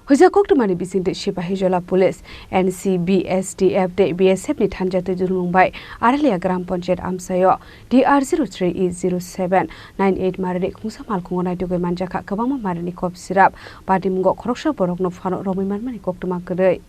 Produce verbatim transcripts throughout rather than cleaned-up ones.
Huijak koktwmani bisingtwi Sipahijola Police, N C B, S D F tei B S F ni thansa twi dulmung bai Aralia Gram Panchayat amchaio D R zero three E zero seven nine eight marini khungsa malkhungo naitugwi manjakha kwbangma marini kop sirap. Patimungo khoroksa borokno phano romwi manmani koktwma kwrwi.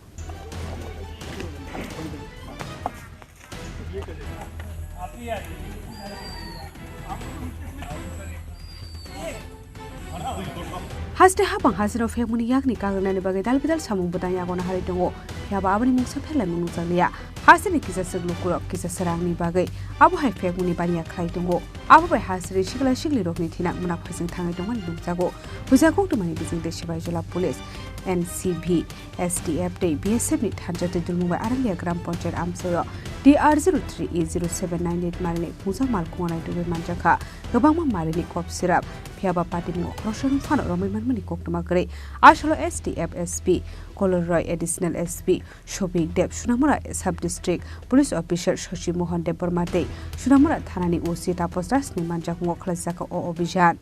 Haste hapang hasteno phekmani yakni kagrwnani bagwi dal bidal samung bwtang yago naharwi tongo. Phiya ba aboni mungsa pherlaimung nukjakliya. Hasteni kisa swk lukurok kisa swrangni bagwi abo hai phekmani baniya khlai tongo. Abo bai hasteni sikla siklirokni thinang mwnak phaising thangwi tongmani nukjago. Huijak koktwmani bisingtwi Sipahijola Police, N C B, S D F tei B S F ni thansa twi dulmung bai Aralia Gram Panchayat amchaio D R zero three E zero seven nine eight marini khungsa malkhungo naitugwi manjakha kwbangma marini kop sirap. Phiya ba patimungo khoroksa phano romwi manmani koktwma kwrwi. Asolo S D F S P Kolor Roy, Additional S P Shobik Deb, Sonamura Sub District Police Officer Shashi Mohan Debbarma tei Sonamura Thanani O C Tapos Das ni manjakmungo khlaijak o obhijan.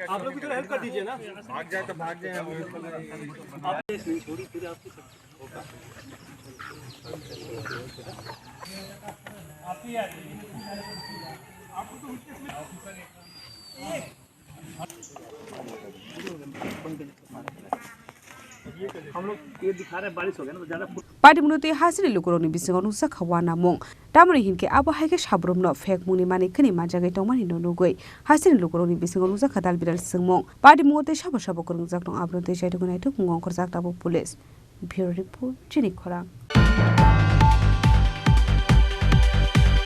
आप लोग भी थोड़ा हेल्प कर दीजिए ना। भाग जाए तो भाग जाए हम लोग। आप एक मिनट छोड़िए, पूरे आपकी सब होगा। हम लोग ये दिखा रहे हैं, बारिश हो गया ना, तो ज़्यादा foot Patimungno tei hasteni lukurokni bisingo nukjakha uanamung. Tamoni hinkhe abo hai khe sabrumno phekmungni manwi khwnwi manjagwi tongmani no nugwi hasteni lukurokni bisingo nukjakha dal bidal swngmung. Patimungo tei sabo sabo kwrwngjak tong aboroni tei chaitugwi naitugwi ongkhorjak tabuk police. Bureau Report, Chini Khorang.